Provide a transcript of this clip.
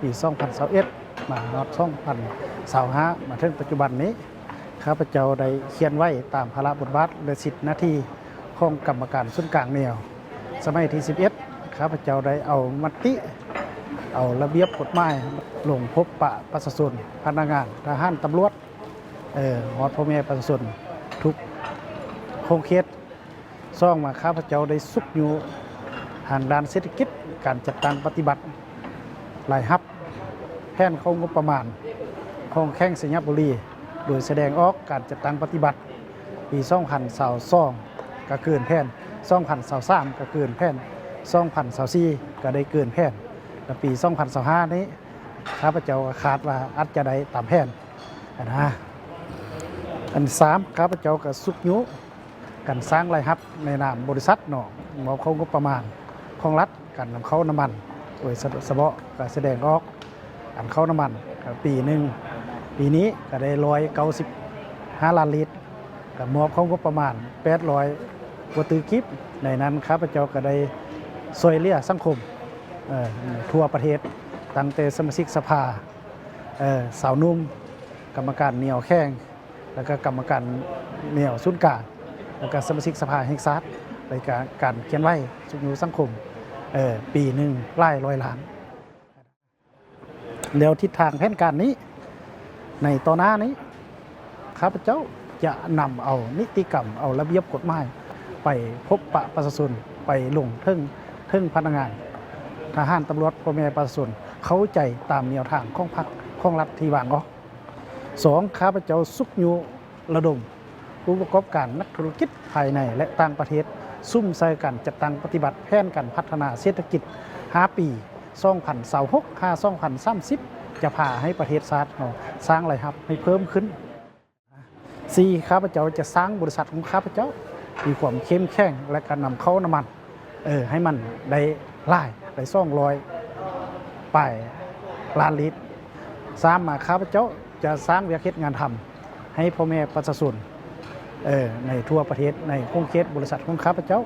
ປີສອງພັນຊາວເອັດ ມາຮອດສອງພັນຊາວຫ້າ ມາເຖິງປັດຈຸບັນນີ້ ຂ້າພະເຈົ້າໄດ້ຂຽນໄວ້ຕາມພາລະບົດບາດ ແລະ ສິດໜ້າທີ່ຂອງກຳມະການສູນກາງແນວ ສະໄໝທີສິບເອັດ ຂ້າພະເຈົ້າໄດ້ເອົາມະຕິ ເອົາລະບຽບກົດໝາຍ ລົງພົບປະປະຊາຊົນ, ພະນັກງານ, ທະຫານ, ຕຳຫຼວດ, ເອີ ຮອດພໍ່ແມ່ປະຊາຊົນທຸກຂົງເຂດ. ສອງມາ ຂ້າພະເຈົ້າໄດ້ຊຸກຍູ້ທາງດ້ານເສດຖະກິດ, ການຈັດຕັ້ງປະຕິບັດ, ລາຍຮັບ, ແຜນເຂົ້າງົບປະມານຂອງແຂວງໄຊຍະບູລີ ໂດຍສະແດງອອກການຈັດຕັ້ງປະຕິບັດ ປີສອງພັນຊາວສອງ ກໍເກີນແຜນ, ສອງພັນຊາວສາມ ກໍເກີນແຜນ, ສອງພັນຊາວສີ່ ກໍໄດ້ເກີນແຜນ ແລະ ປີສອງພັນຊາວຫ້ານີ້ ຂ້າພະເຈົ້າກໍຄາດວ່າອາດຈະໄດ້ຕາມແຜນຫັ້ນນະ. ອັນສາມ ຂ້າພະເຈົ້າກໍຊຸກຍູ້ການສ້າງລາຍຮັບໃນນາມບໍລິສັດເນາະ, ມອບເຂົ້າງົບປະມານຂອງລັດ, ການນຳເຂົ້ານ້ຳມັນ ໂດຍສະເພາະກໍສະແດງອອກ ອັນເຂົ້ານ້ຳມັນ ເອີ ປີໜຶ່ງ ປີນີ້ກໍໄດ້ຮ້ອຍເກົ້າສິບຫ້າລ້ານລິດ, ກໍມອບເຂົ້າງົບປະມານແປດຮ້ອຍກວ່າຕື້ກີບ. ໃນນັ້ນຂ້າພະເຈົ້າກໍໄດ້ຊ່ວຍເຫຼືອສັງຄົມ ເອີ ທົ່ວປະເທດ, ຕັ້ງແຕ່ສະມາຊິກສະພາ, ເອີ ຊາວໜຸ່ມ, ກຳມະການແນວແຂວງ, ແລ້ວກໍກຳມະການແນວສູນກາງ, ແລ້ວກໍສະມາຊິກສະພາແຫ່ງຊາດ, ໃນການ ການເຄື່ອນໄຫວຊຸກຍູ້ສັງຄົມ ເອີ ປີໜຶ່ງຫຼາຍຮ້ອຍລ້ານ. ແລ້ວທິດທາງແຜນການນີ້ ໃນຕໍ່ໜ້ານີ້ ຂ້າພະເຈົ້າຈະນຳເອົານິຕິກຳ, ເອົາລະບຽບກົດໝາຍ ໄປພົບປະປະຊາຊົນ, ໄປລົງເຖິງ, ເຖິງພະນັກງານ, ທະຫານ, ຕຳຫຼວດ, ພໍ່ແມ່ປະຊາຊົນ ເຂົ້າໃຈຕາມແນວທາງຂອງພັກ, ຂອງລັດທີ່ວາງອອກ. ສອງ ຂ້າພະເຈົ້າຊຸກຍູ້ລະດົມຜູ້ປະກອບການ, ນັກທຸລະກິດພາຍໃນ ແລະ ຕ່າງປະເທດ ສຸມໃສ່ການຈັດຕັ້ງປະຕິບັດແຜນການພັດທະນາເສດຖະກິດຫ້າປີ ສອງພັນຊາວຫົກ ຫາ ສອງພັນສາມສິບ ຈະພາໃຫ້ປະເທດຊາດເຮົາສ້າງລາຍຮັບໃຫ້ເພີ່ມຂຶ້ນ. ສີ່ ຂ້າພະເຈົ້າຈະສ້າງບໍລິສັດຂອງຂ້າພະເຈົ້າມີຄວາມເຂັ້ມແຂງ ແລະ ການນຳເຂົ້ານ້ຳມັນ ເອີ ໃຫ້ມັນໄດ້ຫຼາຍ ໄດ້ສອງຮ້ອຍປາຍລ້ານລິດ. ສາມມາ ຂ້າພະເຈົ້າຈະສ້າງວຽກເຮັດງານທຳໃຫ້ພໍ່ແມ່ປະຊາຊົນ ເອີ ໃນທົ່ວປະເທດ ໃນຂົງເຂດບໍລິສັດຂອງຂ້າພະເຈົ້າ.